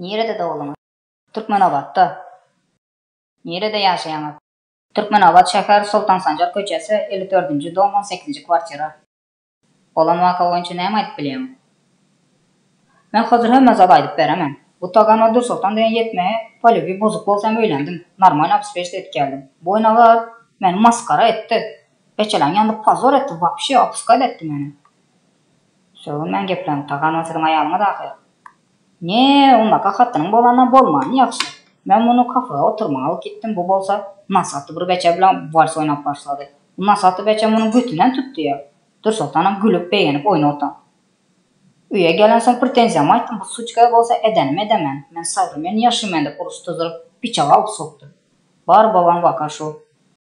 Nirede dogduňyz? Türkmenabatda. Nirede ýaşaýaňyz? Türkmenabat şäher, Soltan Sanjar köçesi, 54-nji dom, 18-nji kwartira. Bolan waka boýunça näme aýdyp bilýäňiz? Men hozir hemme zady aýdyp beremen. Bu Taganowa Dürsoltan diýen ýetmeye polýubi bozuk bolsa hem öýlendim. Normalno obspeçit edip geldim. Bu oýnalar meni masgara etdi. Beçeläň ýanynda pozor etdi wapşe opuskad etdi meni. Sögünmän gepläň Taganowa siziň aýalyňyz ahyr. Ne ondaka hatynyň bolanda bolmany ýagşy. Men muny kafega oturmaga alyp gitdim bu bolsa nasaty bir beçe bilen wals oýnap başlady. Bu nasaty beçe munuň götünden tutdy ýa. Dürsoltanam gülüp begenip oýna otan. Öýe gelensoň pretenziýamy aýtdym bu suçka bolsa edenimi edemen, men sowremen ýaşymen diýip uruş tuzduryp pyçagy alyp sokdy. Bar bolan waka şu.